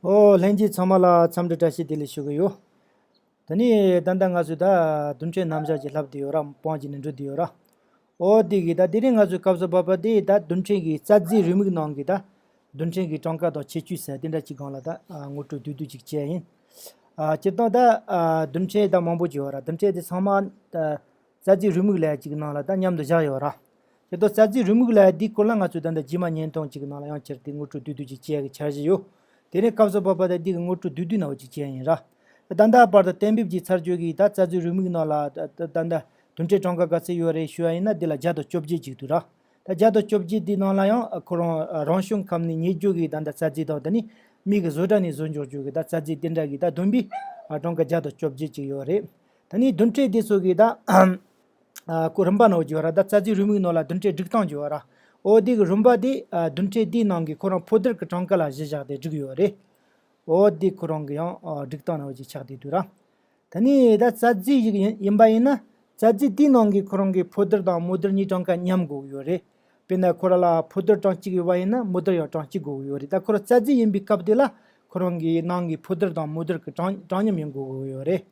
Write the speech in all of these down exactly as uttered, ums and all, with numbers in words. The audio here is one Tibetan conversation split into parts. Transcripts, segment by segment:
ཨོ། ལྷན་རྒྱས་ཚང་མ་ལ་འཚམས་འདྲི་བཀྲ་ཤིས་བདེ་ལེགས་ཞུ་གི་ཡོད། དེ་ནས་ད་ལྟ་ང་ཚོས་ད་རྡུལ་ཕྲན་རྣམ་གཞག་ཅིག་བསླབ་བསྡད་ཡོད་ར། སྤོང་བྱས་ནས་འགྲོ་བསྡད་ཡོད་ར། ཨོ་དེ་གི་ད་དེ་རིང་ང་ཚོའི་སྐབས་སུ་བབ་པ་དེ་ད་རྡུལ་ཕྲན་གྱི་རྩ་རྫས་རེའུ་མིག་ནང་གི་ད་རྡུལ་ཕྲན་གྱི་གྲངས་ཀ་དང་ཁྱད་ཆོས་ཟེར་དེ་འདྲ་ཅིག་སྒང་ལ་ད་ངོ་སྤྲོད་བསྡུས་བསྡུས་ཅིག་བྱས་ཡིན། ཨ་སྤྱིར་བཏང་ད་ཨ་རྡུལ་ཕྲན་ད་མང་པོ་ཅིག་ཡོད་ར། རྡུལ་ཕྲན་དེ་ཚང་མ་ད་རྩ་རྫས་རེའུ་མིག་ལབ་ཡ་ཅིག་ནང་ལ་ད་མཉམ་དུ་བཞག་ཡོད་ར། དེ་ལྟར་རྩ་རྫས་རེའུ་མིག་ལབ་ཡ་འདིའི་སྐོར་ལ་ང་ཚོས་ད་ལྟ་རྗེས་མ་བརྙན་ཐུང་ཅིག་གི་ནང་ལ་ཡང་བསྐྱར་དེ་ངོ་སྤྲོད་བསྡུས་བསྡུས་ཅིག་བྱེད་ཡག་གི་འཆར་གཞི་ཡོད། དེ་ནས་སྐབས་སུ་བབ་པ་དེ་འདི་གི་ངོ་སྤྲོད་བསྡུས་བསྡུས་ནང་བ་ཅིག་བྱེད་ཡ་ཡིན་ར། ད་ལྟ་བར་དུ་གཏན་འབེབས་ཀྱི་ཚར་གཅོད་ཀྱི་ད་རྩ་རྫས་རེའུ་མིག་ནང་ལ་ད་ད་ད་ལྟ་རྡུལ་ཕྲན་གྲངས་ཀ་ག་ཚད་ཡོད་རེད་ཞུ་བ་ཡིན་ན་འདི་ལ་བརྒྱ་དང་བཅོ་བརྒྱད་ཅིག་འདུག་ར། ད་བརྒྱ་དང་བཅོ་བརྒྱད་འདི་ནང་ལ་ཡང་ཁོ་རང་རང་བྱུང་ཁམས་ནས་རྙེད་རྒྱུ་གི་ད་ལྟ་རྩ་རྫས་དང་དེ་ནས་མི་གི་བཟོ་གྲྭ་ནས་བཟོ་འཇོག་རྒྱུ་གི་ད་རྩ་རྫས་དེ་འདྲ་གི་ད་བསྡོམས་པས་གྲངས་ཀ་བརྒྱ་དང་བཅོ་བརྒྱད་ཅིག་ཡོད་རེད། ད་ནི་རྡུལ་ཕྲན་དེ་ཚོ་གི་ད་ཨ་ཁོ་རིམ་པ་ནང་བརྗོད་ར། ད་རྩ་རྫས་རེའུ་མིག་ནང་ལ་རྡུལ་ཕྲན་སྒྲིག་སྟངས་བརྗོད་ར། ཨོ་དེ་གི་རིམ་པ་དེ་ཨ་རྡུལ་ཕྲན་དེའི་ནང་གི་ཁོ་རང་ཕོ་རྡུལ་གི་གྲངས་ཀ་ལ་གཞི་བཞག་སྟེ་བསྒྲིགས་ཡོད་རེད། ཨོ་དེ་ཁོ་རང་གི་ཡང་ཨ་སྒྲིག་སྟངས་ནང་བཞིན་ཆགས་བསྡད་འདུག་ར། ད་ནི་ད་རྩ་རྫས་ཤིག་ཡིན་ཡིན་པ་ཡིན་ན་རྩ་རྫས་དེའི་ནང་གི་ཁོ་རང་གི་ཕོ་རྡུལ་དང་མོ་རྡུལ་གཉིས་གྲངས་ཀ་མཉམ་དགོས་ཀྱི་ཡོད་རེད། དཔེར་ན་ཁོ་ར་ལ་ཕོ་རྡུལ་གྲངས་གཅིག་ཡོད་པ་ཡིན་ན་མོ་རྡུལ་ཡང་གྲངས་གཅིག་དགོས་ཀྱི་ཡོད་རེད། ད་ཁོ་ར་རྩ་རྫས་ཡིན་པའི་སྐབས་དེ་ལ་ཁོ་རང་གི་ནང་གི་ཕོ་རྡུལ་དང་མོ་རྡུལ་གི་གྲངས་གྲངས་མཉམ་ཡིན་དགོས་ཀྱི་ཡོད་རེད།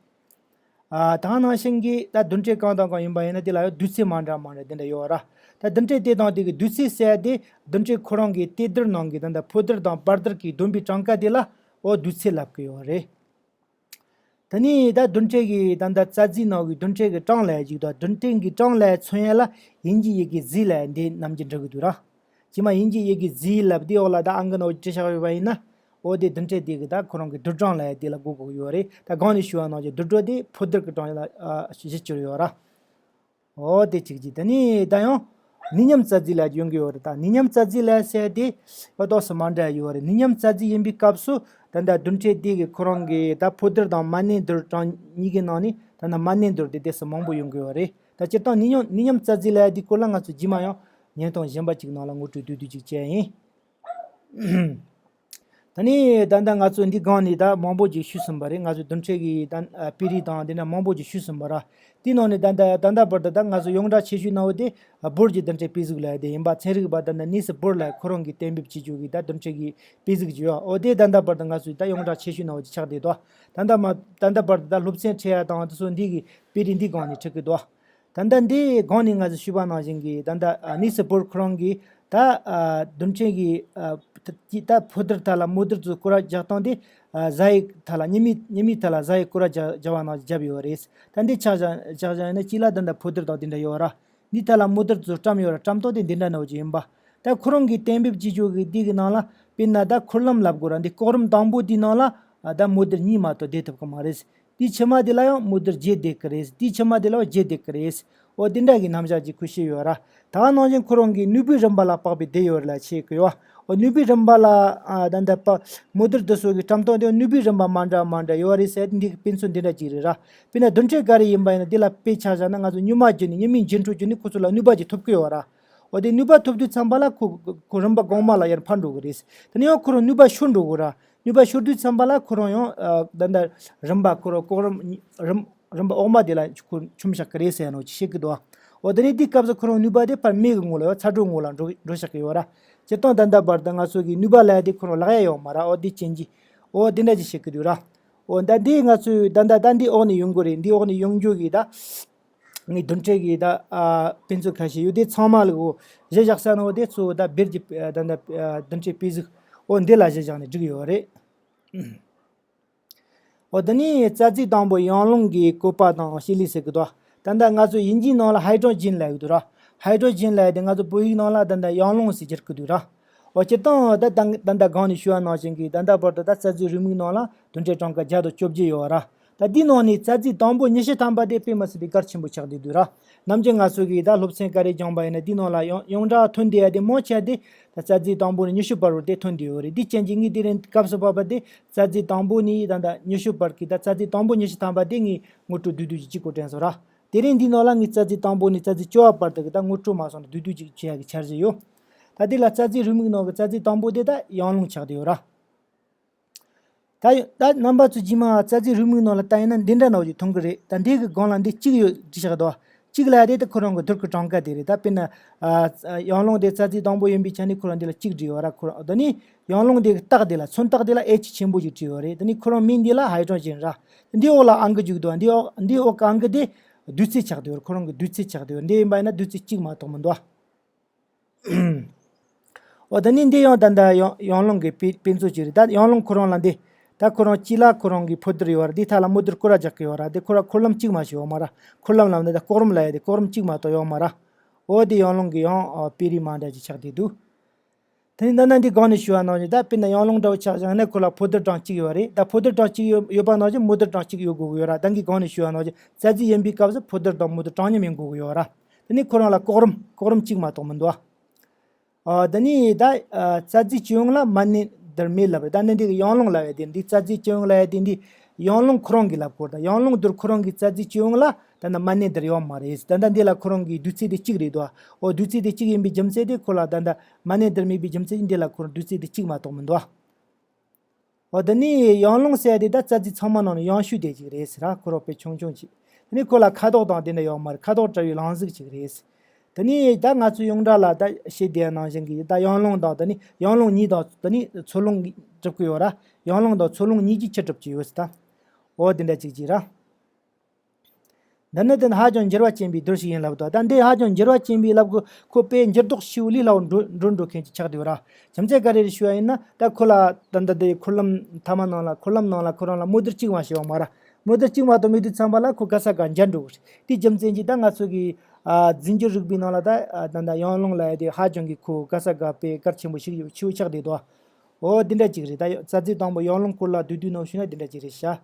ཨ་ད་ག་ནང་བཞིན་གྱི་ད་རྡུལ་ཕྲན་གང་དང་གང་ཡིན་པ་ཡིན་ན་དེ་ལ་ཡང་བསྡུས་ཚད་མ་འདྲ་མ་འདྲ་དེ་འདྲ་ཡོད་ར། ད་རྡུལ་ཕྲན་དེ་དང་དེ་གི་བསྡུས་ཚད་ཟེར་ཡ་དེ་རྡུལ་ཕྲན་ཁོ་རང་གི་ཏེ་རྡུལ་ནང་གི་ད་ལྟ་ཕོ་རྡུལ་དང་བར་རྡུལ་གྱི་བསྡོམས་པའི་གྲངས་ཀ་དེ་ལ་ཨོ་བསྡུས་ཚད་ལབ་ཀྱི་ཡོད་རེད། ད་ནི་ད་རྡུལ་ཕྲན་གྱི་ད་ལྟ་རྩ་རྫས་ནང་གི་རྡུལ་ཕྲན་གྱི་གྲངས་ལ་ཡ་ཅིག་དང་རྡུལ་ཕྲན་གྱི་གྲངས་ལ་ཡ་མཚོན་ཡ་ལ་དབྱིན་ཇིའི་ཡི་གེ་ཟི་ལ་ཡ་འདི་ནམ་རྒྱུན་འབྲི་གི་འདུག་ར། ཇི་མ་དབྱིན་ཇིའི་ཡི་གེ་ཟི་ལབ་དེ་འོག་ལ་ད་ཨང་ཀི་ནང་བྲིས་བཞག་ཡོད་པ་ཡིན་ན། ཨོ་དེ་རྡུལ་ཕྲན་དེ་གི་ད་ཁོ་རང་གི་རྡུལ་གྲངས་ལ་ཡ་དེ་ལ་གོ་དགོས་ཡོད་རེད། ད་གོང་ནས་ཞུ་བ་ནང་བཞིན་རྡུལ་གྲངས་དེ་ཕོ་རྡུལ་གྱི་གྲངས་ལ་ཨ་གཞི་གྱུར་ཡོད་ར། ཨོ་དེ་གཅིག་གཅིག་ད་ནི་ད་ཡང་ནུས་མཉམ་རྩ་རྫས་ལ་ཡོང་གི་ཡོད་རེད། ད་ནུས་མཉམ་རྩ་རྫས་ལ་ཟེར་དེ་ཨོ་ཏོག་ཙམ་མ་འདྲ་ཡོད་རེད། ནུས་མཉམ་རྩ་རྫས་ཡིན་པའི་སྐབས་སུ་ད་ལྟ་རྡུལ་ཕྲན་དེ་གི་ཁོ་རང་གི་ད་ཕོ་རྡུལ་དང་མ་ནིང་རྡུལ་གྲངས་གཉིས་ཀྱི་ནང་ནས་ད་ལྟ་མ་ནིང་རྡུལ་དེ་ཏོག་ཙམ་མང་པོ་ཡོང་གི་ཡོད་རེད། ད་སྤྱིར་བཏང་ནུས་མཉམ་ནུས་མཉམ་རྩ་རྫས་ལ་ཡ་དེ་སྐོར་ལ་ང་ཚོ་རྗེས་མ་ཡང་བརྙན་ཐུང་གཞན་པ་ཅིག་ནང་ལ་ངོ་སྤྲོད་བསྡུས་བསྡུས་ཅིག་བྱས་ཡིན། ད་ནི་ད་ལྟ་ང་ཚོ་འདི་སྒང་ནས་ད་མང་པོ་ཅིག་ཞུས་ཟིན་པ་རེད། ང་ཚོ་རྡུལ་ཕྲན་གྱི་ད་ཨ་དཔེ་རིས་དང་དེ་འདྲ་མང་པོ་ཅིག་ཞུས་ཟིན་པ་ར། དེའི་ནང་ནས་ད་ལྟ་ད་ལྟ་བར་དུ་ད་ང་ཚོ་ཡོངས་གྲགས་ཆེ་ཤོས་ནང་བོ་དེ་ཨ་བོར་གྱི་རྡུལ་ཕྲན་དཔེ་གཟུགས་ལབ་ཡ་དེ་ཡིན་པ། ཚན་རིག་པ་ད་ལྟ་ནིས་བོར་ལ་ཁོ་རང་གིས་གཏན་འབེབས་བྱེད་རྒྱུ་གི་ད་རྡུལ་ཕྲན་གྱི་དཔེ་གཟུགས་ཅིག་ཡོད། ཨོ་དེ་ད་ལྟ་བར་དུ་ང་ཚོ་ད་ཡོངས་གྲགས་ཆེ་ཤོས་ནང་བོ་ཅིག་ཆགས་བསྡད་འདུག་ད་ལྟ་མ་ད་ལྟ་བར་དུ་ད་སློབ་ཚན་ཁྲིད་ཡ་དང་དེ་ཚོ་འདི་གི་དཔེ་རིས་འདི་སྒང་ནས་ཁྲིད་ཀྱི་འདུག་ད་ལྟ་འདི་གོང་ནས་ང་ཚོས་ཞུས་པ་ནང་བཞིན་གྱི་ད་ལྟ་ཨ་ནིས་བོར་ཁོ་རང་གིས་ད་ཨ་རྡུལ་ཕྲན་གྱི་ཨ་ད་ཕོ་རྡུལ་ཐད་ལ་མོ་རྡུལ་ཚོའི་སྐོར་ར་རྒྱག་སྟངས་དེ་ཨ་ཟ་ཡིག་ཐད་ལ་སྙེ་མའི་སྙེ་མའི་ཐད་ལ་ཟ་ཡིག་སྐོར་ར་རྒྱག་རྒྱག་པ་ནང་བཞིན་བརྒྱབ་ཡོད་རེད། ད་འདི་ཆ་བཞག་ཆ་བཞག་ཡིན་ན་གཅིག་ལ་ད་ལྟ་ཕོ་རྡུལ་དང་དེ་འདྲ་ཡོད་ར། འདི་ཐད་ལ་མོ་རྡུལ་ཚོའི་བཀྲམ་ཡོད་ར། བཀྲམ་སྟངས་དེ་འདི་འདྲ་ནང་བཞིན་ཡིན་པ། ད་ཁོ་རང་གིས་གཏན་འབེབས་བྱེད་རྒྱུ་གི་འདི་གི་ནང་ལ་དཔེར་ན་ད་འཁོར་ལམ་ལབ་དགོས་ར། འདི་ལྐོག་རིམ་དང་པོ་དེའི་ནང་ལ་ཨ་ད་མོ་རྡུལ་གཉིས་མ་གཏོགས་བསྡད་ཐུབ་ཀྱི་མ་རེད། དེའི་ཕྱི་མ་དེ་ལ་ཡང་མོ་རྡུལ་བརྒྱད་བསྡད་ཀྱི་རེད། དེའི་ཕྱི་མ་དེ་ལ་ཡང་བརྒྱད་བསྡད་ཀྱི་རེད། འོ་དེ་འདྲ་གི་རྣམ་གཞག་ཅིག་ཁོས་བཤད་ཡོད་ར། ད་ག་ནང་བཞིན་ཁོ་རང་གིས་ནུས་པའི་རིམ་པ་ལ་དཔག་པའི་ལྡེ་ཡོད་རེད་ལབ་བཤད་ཀྱི་ཡོད། འོ་ནུས་པའི་རིམ་པ་ལ་ཨ་ད་ལྟ་པ་མོ་རྡུལ་དེ་ཚོ་གི་བཀྲམ་སྟངས་དེ་ནུས་པའི་རིམ་པ་མ་འདྲ་མ་འདྲ་ཡོད་རེད་ཟེར། འདི་གི་དཔེ་མཚོན་འདི་འདྲ་ཅིག་རེད་ར། དཔེར་ན་རྡུལ་ཕྲན་ག་རེ་ཡིན་པ་ཡིན་ན་དེ་ལ་དཔེ་ཆ་བཞག་ན་ང་ཚོ་སྨྱུག་མ་བརྒྱུད་ནས་སྨྱུག་མའི་འགྱིང་ཕྲུག་བརྒྱུད་ནས་ཁོ་ཚོ་ལ་ནུས་པ་ཅིག་ཐོབ་ཀྱི་ཡོད་ར། འོ་དེ་ནུས་པ་ཐོབ་དུས་ཙམ་པ་ལ་ཁོ་ཁོ་རིམ་པ་གོང་མ་ལ་ཡར་འཕར་འགྲོ་གི་རེད། དེ་ནས་ཡང་ཁོ་རང་ནུས་པ་ཤོར་འགྲོ་གི་ར། ནུས་པ་ཤོར་དུས་ཙམ་པ་ལ་ཁོ་རང་ཡང་ཨ་ད་ལྟ་རིམ་པ་ཁོ་རང་ལྐོག་རིམ་རིམ་རིམ་པ་འོག་མ་དེ་ལ་ཁོ་མཆོང་བཞག་གི་རེད་ཟེར་ནོ་ཅིག་བཤད་ཀྱི་འདུག་འོ་དེ་ནས་དེའི་སྐབས་སུ་ཁོ་རང་ནུས་པ་དེ་ཕར་མེ་གི་ངོ་ལ་ཡང་ཚ་དྲོད་ངོ་ལ་འགྲོ་འགྲོ་བཞག་གི་ཡོད་ར། སྤྱིར་བཏང་ད་ལྟ་བར་དུ་ང་ཚོ་གི་ནུས་པ་ལབ་ཡ་དེ་ཁོ་རང་ལག་ཡ་ཡོད་མ་ར། འོ་དེ་རྐྱེན་གྱིས་འོ་དེ་འདྲ་ཅིག་བཤད་ཀྱི་འདུག་ར། འོ་ད་འདི་ང་ཚོས་ད་ལྟ་ད་འདི་འོག་ནས་ཡོང་གི་རེད། འདི་འོག་ནས་ཡོང་རྒྱུ་གི་ད། ངའི་རྡུལ་ཕྲན་གྱི་ད་ཨ་དཔེ་མཚོན་ཁ་ཤས་ཡོད། དེ་ཚང་མ་ལ་འོ་གཞི་བཞག་ས་ནི་འོ་དེ་ཚོ་ད་སྦིར་གྱི་ཨ་ད་ད་ཨ་རྡུལ་ཕྲན་དཔེ་གཟུགས་འོ་འདི་ལ་གཞི་བཞག་ནས་བསྒྲིགས་ཡོད་རེད། འོ་དེ་ནས་རྩ་རྫས་དང་པོ་ཡང་རླུང་གི་བཀོད་པ་དང་བྱེད་ལས་ཟེར་གི་འདུག་ད་ལྟ་ང་ཚོ་དབྱིན་ཇིའི་ནང་ལ་ཧའི་ཌྲོ་ཇིན་ལབ་ཡོད་འདུག་ར། ཧའི་ཌྲོ་ཇིན་ལབ་ཡ་དེ་ང་ཚོ་བོད་ཡིག་ནང་ལ་ད་ལྟ་ཡང་རླུང་ཟེར་བསྒྱུར་གི་འདུག་ར། འོ་སྤྱིར་བཏང་ད་ད་ད་ལྟ་གོང་ནས་ཞུས་པ་ནང་བཞིན་གྱི་ད་ལྟ་བར་དུ་ད་རྩ་རྫས་རེའུ་མིག་ནང་ལ་རྡུལ་ཕྲན་གྲངས་ཀ་བརྒྱ་དང་བཅོ་བརྒྱད་ཡོད་ར། ད་འདི་ནང་ནས་རྩ་རྫས་དང་པོ་ཉི་ཤུ་ཐམ་པ་དེ་དཔེ་མི་སྲིད་པའི་གལ་ཆེན་པོ་ཆགས་བསྡད་འདུག་ར། ནམ་རྒྱུན་ང་ཚོ་གིས་ད་སློབ་ཚན་ག་རེ་སྦྱངས་པ་ཡིན་ན་འདི་ནང་ལ་ཡང་ཡོངས་གྲགས་ཐོན་བསྡད་ཡ་དེ་མང་ཆེ་བ་དེ་ད་རྩ་རྫས་དང་པོ་ནས་ཉི་ཤུ་བར་དུ་དེ་ཐོན་བསྡད་ཡོད་རེད། འདི་རྐྱེན་གྱིས་ངས་དེ་རིང་སྐབས་སུ་བབ་པ་དེ་རྩ་རྫས་དང་པོ་ནས་ད་ད་ཉི་ཤུ་བར་གྱི་ད་རྩ་རྫས་དང་པོ་ཉི་ཤུ་ཐམ་པ་དེ་ངས་ངོ་སྤྲོད་བསྡུས་བསྡུས་ཅིག་གཅིག་པོ་དྲན་སོང་ར། དེ་རིང་འདི་ནང་ལ་ངས་རྩ་རྫས་དང་པོ་ནས་རྩ་རྫས་བཅུ་པ་བར་དུ་གི་ད་ངོ་སྤྲོད་མ་སོང་ནས་བསྡུས་བསྡུས་ཅིག་བྱེད་ཡ་གི་འཆར་གཞི་ཡོད། ད་དེ་ལ་རྩ་རྫས་རེའུ་མིག་ནང་གི་རྩ་རྫས་དང་པོ་དེ་ད་ཡང་རླུང་ཆགས་བསྡད་ཡོད་ར། ད་ད་རྣམ་པ་ཚོ་རྗེས་མ་རྩ་རྫས་རེའུ་མིག་ནང་ལ་ལྟ་ཡིན་ན་འདི་འདྲ་ནང་བཞིན་མཐོང་གི་རེད། ད་འདི་གི་སྒང་ལ་འདི་གཅིག་ཡོད་བྲིས་བཞག་འདུག་གཅིག་ལབ་དེ་ད་ཁོ་རང་གི་རྡུལ་གྱི་གྲངས་ཀ་དེ་རེད། ད་དཔེར་ན་ཨ་ཡང་རླུང་དེ་རྩ་རྫས་དང་པོ་ཡིན་པའི་ཆ་ནས་ཁོ་རང་འདི་ལ་གཅིག་བྲིས་ཡོད་ར། ཁོ་རང་ད་ནི་ཡང་རླུང་དེ་རྟགས་དེ་ལ་མཚོན་རྟགས་དེ་ལ་ཨེཆ་ཆེན་པོ་ཞིག་བྲིས་ཡོད་རེད། ད་ནི་ཁོ་རང་མིང་འདི་ལ་ཧའི་ཌྲོ་ཇན་ར། འདི་འོག་ལ་ཨང་ཀི་བཅུག་འདུག་འདི་འོག་འདི་འོག་གི་ཨང་ཀི་དེ་བསྡུས་ཚད་ཆགས་བསྡད་ཡོད་རེད། ཁོ་རང་གི་བསྡུས་ཚད་ཆགས་བསྡད་ཡོད་རེད། འདི་ཡིན་པ་ཡིན་ན་བསྡུས་ཚད་གཅིག་མ་གཏོགས་མི་འདུག་ཨ། འོ་ད་ནི་འདི་ཡང་ད་ལྟ་ཡང་ཡང་རླུང་གི་དཔེ་དཔེ་མཚོན་ཅིག་རེད། ད་ཡང་རླུང་ཁོ་རང་ལ་འདི་ད་ཁོ་རང་དཀྱིལ་ལ་ཁོ་རང་གི་འཕོ་འདུར་ཡོད་ར། འདི་མཐའ་ལ་མོ་འདུར་སྐོར་ར་རྒྱག་གི་ཡོད་ར། འདི་ཁོ་ར་འཁོར་ལམ་གཅིག་མ་ཞིག་ཡོད་མ་ར། འཁོར་ལམ་ལབ་ན་ད་སྐོར་རུམ་ལབ་ཡ་དེ་སྐོར་རུམ་གཅིག་མ་གཏོགས་ཡོད་མ་ར། འོ་དེ་ཡང་རླུང་གི་ཡང་ཨ་དཔེ་རིས་མ་འདྲ་ཅིག་ཆགས་བསྡད་འདུག་དེ་ནི་ད་ནི་འདི་སྒང་ནས་ཞུ་བ་ནང་བཞིན་ད་དཔེར་ན་ཡང་རླུང་འདྲ་བོ་ཆགས་བཞག་ན་ཁོ་ལ་འཕོ་འདུར་གྲངས་གཅིག་ཡོད་རེད། ད་འཕོ་འདུར་གྲངས་གཅིག་ཡོད་ཡོད་པ་ནང་བཞིན་མོ་འདུར་གྲངས་གཅིག་ཡོད་དགོས་ཀྱི་ཡོད་ར། ད་གིན་སྒང་ནས་ཞུ་བ་ནང་བཞིན་རྩ་རྫས་ཡིན་པའི་སྐབས་སུ་འཕོ་འདུར་དང་མོ་འདུར་གྲངས་མཉམ་ཡིན་དགོས་ཀྱི་ཡོད་ར། དེ་ནི་ཁོ་རང་ལ་སྐོར་རུམ་སྐོར་རུམ་གཅིག་མ་གཏོགས་མི་འདུག་ཨ། ཨ་དེ་ནི་ད་ཨ་རྩ་རྫས་སྤྱི་ཡོངས་ལ་མ་གནས་འདུར་མེད་ལབ་རེད། ད་ནི་འདི་གི་ཡང་རླུང་ལབ་ཡ་དེ་འདི་རྩ་རྫས་སྤྱི་ཡོངས་ལབ་ཡ་དེ་འདི་ཡང་རླུང་ཁོ་རང་གི་ལབ་སྐོར་དང་ཡང་རླུང་འདུར་ཁོ་རང་གི་རྩ་རྫས་སྤྱི་ཡོངས་ལ་ད་ནི་མ་གནས་འདུར་ཡོད་མ་རེད། ད་ལྟ་འདི་ལ་ཁོ་རང་གི་བསྡུས་ཚད་དེ་གཅིག་རེད་དོ། འོ་བསྡུས་ཚད་དེ་གཅིག་ཡིན་པའི་རྒྱུ་མཚན་དེ་ཁོ་ལ་ད་ལྟ་མ་གནས་འདུར་མེད་པའི་རྒྱུ་མཚན་གྱིས་འདི་ལ་ཁོ་རང་བསྡུས་ཚད་དེ་གཅིག་མ་གཏོགས་མི་འདུག་ཨ། འོ་དེ་ནི་ཡང་རླུང་ཟེར་ཡ་དེ་ད་རྩ་རྫས་ཚང་མ་ནང་ནས་ཡང་ཤོས་དེ་ཅིག་རེད་ཟེར་ར། ཁོ་རང་དཔེ་ཆུང་ཆུང་ཅིག་དེ་ནི་ཁོ་ལ་ཁ་དོག་དང་དེ་འདྲ་ཡོད་མ་རེད། ཁ་དོག་བྲལ་བའི་རླུང་གཟུགས་ཅིག་རེད། དེ་ནི་ད་ང་ཚོ་ཡོངས་གྲགས་ལ་ད་བཤད་བསྡད་ནང་བཞིན་གྱི་ད་ཡང་རླུང་དང་དེ་ནི་ཡང་རླུང་གཉིས་དང་དེ་ནི་འཚོ་རླུང་གིས་གྲུབ་ཀྱི་ཡོད་ར། ཡང་རླུང་དང་འཚོ་རླུང་གཉིས་ཀྱིས་ཆུ་གྲུབ་ཀྱི་ཡོད་ཟེར་ད། འོ་དེ་འདྲ་ཅིག་ཅིག་ར། འདི་ནི་དེ་ནི་ཧ་ཅང་འགྱུར་བ་ཅན་པའི་རྡུལ་ཞིག་ཡིན་ལབ་འདུག་ད་འདི་ཧ་ཅང་འགྱུར་བ་ཅན་པའི་ལབ་དགོས། ཁོ་དཔེ་འགྱུར་ལྡོག་ཆེ་བོ་ལས་སླ་བོར་འགྲོ་འགྲོ་འགྲོ་མཁན་ཅིག་ཆགས་བསྡད་ཡོད་ར། རྒྱུ་མཚན་ག་རེ་རེད་ཞུ་བ་ཡིན་ན་ད་ཁོ་ལ་ད་ལྟ་དེ་འཁོར་ལམ་མཐའ་མ་ནང་ལ་འཁོར་ལམ་ནང་ལ་ཁོ་རང་ལ་མོ་འདུར་གཅིག་མ་ཞིག་ཡོད་མ་ར། མོ་འདུར་གཅིག་མ་གཏོགས་མེད་དུས་ཙམ་པ་ལ་ཁོ་ག་ས་ག་འཇའ་འགྲོ་གི་རེད། དེའི་རྒྱུ་མཚན་གྱིས་ད་ང་ཚོ་གི་ཨ་རྫས་འགྱུར་རིག་པའི་ནང་ལ་ད་ཨ་ད་ད་ཡང་རླུང་ལབ་ཡ་དེ་ཧ་ཅང་གི་ཁོ་ག་ས་ག་དཔེ་གལ་ཆེན་པོ་ཞིག་ཆེ་བོ་ཆགས་བསྡད་འདུག་འོ་འདི་འདྲ་ཅིག་རེད། ད་རྩ་རྫས་དང་པོ་ཡང་རླུང་སྐོར་ལ་བསྡུས་བསྡུས་ནང་ཞུས་ན་འདི་འདྲ་ཅིག་རེད་ཤག་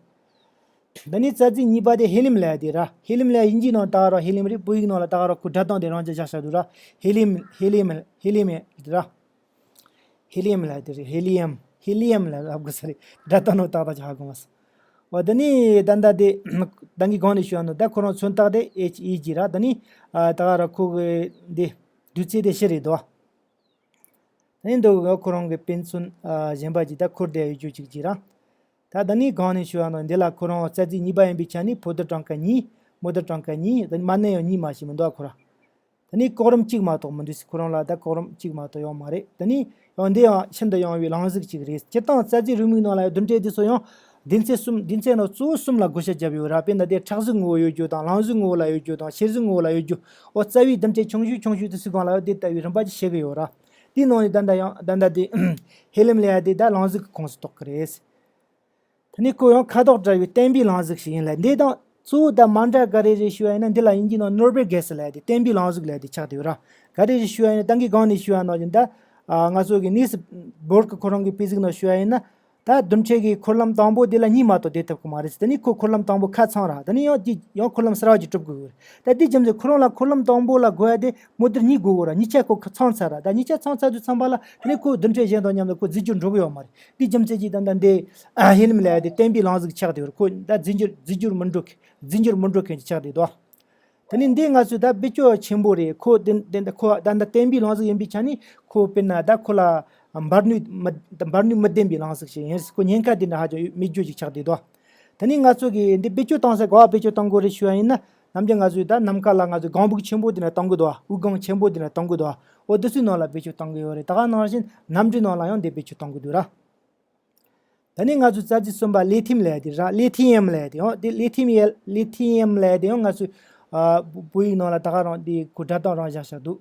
ད་ནི་རྩ་རྫས་གཉིས་པ་དེ་ཧེ་ལིམ་ལབ་ཡ་དེ་ར། ཧེ་ལིམ་ལབ་ཡ་དབྱིན་ཇིའི་ནང་ད་ར་ཧེ་ལིམ་རེད། བོད་ཡིག་ནང་ལ་ད་ར་ཁོ་སྒྲ་གདངས་དེ་རང་ཅག་བཞག་བཞག་འདུག་ར། ཧེ་ལིམ་ཧེ་ལིམ་ཧེ་ལིམ་ཡ་དེ་ར། ཧེ་ལིམ་ལབ་ཡ་དེ་རེད། ཧེ་ལི་ཡམ་ཧེ་ལི་ཡམ་ལབ་ལབ་དགོས་ས་རེད། སྒྲ་གདངས་ནང་ཏག་ཏག་ཅིག་ཧ་གོ་མ་སོང་། འོ་ད་ནི་ད་ལྟ་དེ་ད་གིན་གོང་ནས་ཞུས་ཡ་ནོ་ད་ཁོ་རང་མཚོན་རྟགས་དེ་ཨེཆ་ཨི་ཇི་ར། ད་ནི་ད་ག་ར་ཁོ་གི་འདི་བསྡུས་ཚད་དེ་བཞི་རེད་དོ། ད་ནི་འདི་ཁོ་རང་གི་དཔེ་མཚོན་གཞན་པ་ཅིག་ད་འཁོར་བསྡད་ཡོད་རྒྱུ་ཅིག་ཅིག་ར། ད་ད་ནི་གོང་ནས་ཞུས་ཡ་ནོ་འདི་ལ་ཁོ་རང་རྩ་རྫས་གཉིས་པ་ཡིན་པའི་ཆ་ནས་འཕོ་འདུར་གྲངས་ཀ་གཉིས། མོ་འདུར་གྲངས་ཀ་གཉིས། ད་ནི་མ་གནས་ཡང་གཉིས་མ་ཞིག་མི་འདུག་ཨ་ཁོ་ར། ད་ནི་གོ་རིམ་གཅིག་མ་གཏོགས་མི་འདུག་ཟེར། ཁོ་རང་ལ་ད་གོ་རིམ་གཅིག་མ་གཏོགས་ཡོད་མ་རེད། ད་ནི་ཡང་འདི་ཡང་ཤིན་ཏུ་ཡང་བའི་རླུང་གཟུགས་གཅིག་རེད། སྤྱིར་བཏང་རྩ་རྫས་རེའུ་མིག་ནང་ལ་ཡང་རྡུལ་ཕྲན་འདི་ཚོ་ཡང་སྡེ་ཚན་གསུམ། སྡེ་ཚན་ནང་གཙོ་བོ་གསུམ་ལ་བགོ་བཤའ་བརྒྱབ་ཡོད་ར། དཔེར་ན་དེ་ཁྲག་གཟུགས་ངོ་བོ་ཡོད་རྒྱུ་དང་། རླུང་གཟུགས་ངོ་བོ་ལ་ཡོད་རྒྱུ་དང་། གཤེར་གཟུགས་ངོ་བོ་ལ་ཡོད་རྒྱུ། འོ་རྩ་བའི་རྡུལ་ཕྲན་ཆུང་ཤོས་ཆུང་ཤོས་དེ་ཚོའི་སྒང་ལ་ཡང་དེ་ལྟ་བུའི་རིམ་པ་ཅིག་ཕྱེ་གི་ཡོད་ར། དེའི་ནང་ནས་ད་ལྟ་ཡང་ད་ལྟ་དེ་ཧེ་ལིམ་ལབ་ཡ་དེ་ད་རླུང་གཟུགས་ཀྱི་ཁོངས་སུ་གཏོགས་ཀྱི་རེད། ད་ནི་ཁོ་ཡང་ཁ་དོག་བྲལ་བའི་བརྟན་པའི་རླུང་གཟུགས་ཤིག་ཡིན་ལ། འདི་དང་གཙོ་བོ་དང་མ་འདྲ་ག་རེ་རེད་ཞུ་བ་ཡིན་ན། འདི་ལ་དབྱིན་ཇིའི་ནང་ནོར་བེལ་གྷེ་སི་ལབ་ཡ་དེ་བརྟན་པའི་རླུང་གཟུགས་ལབ་ཡ་དེ་ཆགས་བསྡད་ཡོད་ར། ག་རེ་རེད་ཞུ་བ་ཡིན་ན་ད་གིན་གོང་ནས་ཞུ་བ་ནང་བཞིན་ད་ཨ་ང་ཚོ་གི་ནིལ་སི་བོར་ཀི་ཁོ་རང་གི་དཔེ་གཟུགས་ནང་ཞུ་བ་ཡིན་ན། ད་རྡུལ་ཕྲན་གྱི་འཁོར་ལམ་དང་པོ་དེ་ལ་གཉིས་མ་གཏོགས་བསྡད་ཐུབ་ཀྱི་མ་རེད། ད་ནི་ཁོ་འཁོར་ལམ་དང་པོ་ཁ་ཚང་ར། ད་ནི་ཡང་དེ་ཡང་འཁོར་ལམ་གསར་བ་ཅིག་གྲུབ་དགོས་ཀྱི་རེད། ད་དེའི་རྒྱུ་མཚན་ཁོ་རང་ལ་འཁོར་ལམ་དང་པོ་ལ་དགོས་ཡ་དེ་མོ་འདུར་གཉིས་དགོས་ཀྱི་ར། གཉིས་ཆ་ཁོ་ཚང་ཚར་ར། ད་གཉིས་ཆ་ཚང་ཚར་དུས་ཙམ་པ་ལ་ད་ནི་ཁོ་རྡུལ་ཕྲན་གཞན་དང་མཉམ་དུ་ཁོ་རྫས་འགྱུར་འགྲོ་གི་ཡོད་མ་རེད། དེའི་རྒྱུ་མཚན་གྱིས་ད་ལྟ་འདི་ཨ་ཧེ་ལིམ་ལབ་ཡ་དེ་བརྟན་པའི་རླུང་གཟུགས་ཆགས་བསྡད་ཡོད་རེད། ཁོ་ད་རྫས་འགྱུར་རྫས་འགྱུར་མི་འགྲོ་མཁན། རྫས་འགྱུར་མི་འགྲོ་མཁན་ཅིག་ཆགས་བསྡད་འདུག་ད་ནི་འདི་ང་ཚོས་ད་བེད་སྤྱོད་ཆེན་པོ་རེད། ཁོ་དེ་དེ་ཁོ་ད་ལྟ་བརྟན་པའི་རླུང་གཟུགས་ཡིན་པའི་ཆ་ནས་ཁོ་དཔེར་ན་ད་ཁོ་ལ་འབར་ནུས་མི་འབར་ནུས་མི་ལྡན་པའི་རླུང་གཟུགས་ཤིག་ཡིན། ཁོ་ཉེན་ཁ་དེ་འདྲ་ཧ་ཅང་མེད་རྒྱུ་ཅིག་ཆགས་བསྡད་འདུག་ད་ནི་ང་ཚོ་གིས་འདི་བེད་སྤྱོད་གཏོང་ས་ག་པར་བེད་སྤྱོད་གཏོང་དགོས་རེད་ཞུ་བ་ཡིན་ན། ནམ་རྒྱུན་ང་ཚོས་ད་ནམ་མཁའ་ལ་ང་ཚོས་ལྒང་བུ་ཆེན་པོ་དེ་འདྲ་གཏོང་གི་འདུག་དབུགས་ལྒང་ཆེན་པོ་དེ་འདྲ་གཏོང་གི་འདུག་འོ་དེ་ཚོའི་ནང་ལ་བེད་སྤྱོད་གཏོང་གི་ཡོད་རེད། ད་ག་ནང་བཞིན་གནམ་གྲུའི་ནང་ལ་ཡང་འདི་བེད་སྤྱོད་གཏོང་གི་འདུག་ར། ད་ནི་ང་ཚོས་རྩ་རྫས་གསུམ་པ་ལི་ཐིམ་ལབ་ཡ་དེ་ར། ལི་ཐི་ཡམ་ལབ་ཡ་དེ་ཡང་དེ་ལི་ཐིམ་ཡ་ལི་ཐི་ཡམ་ལབ་ཡ་དེ་ཡང་ང་ཚོས་ཨ་བོད་ཡིག་ནང་ལ་ད་ག་རང་དེ་ཁོ་སྒྲ་གདངས་རང་བཞག་བཞག་འདུག་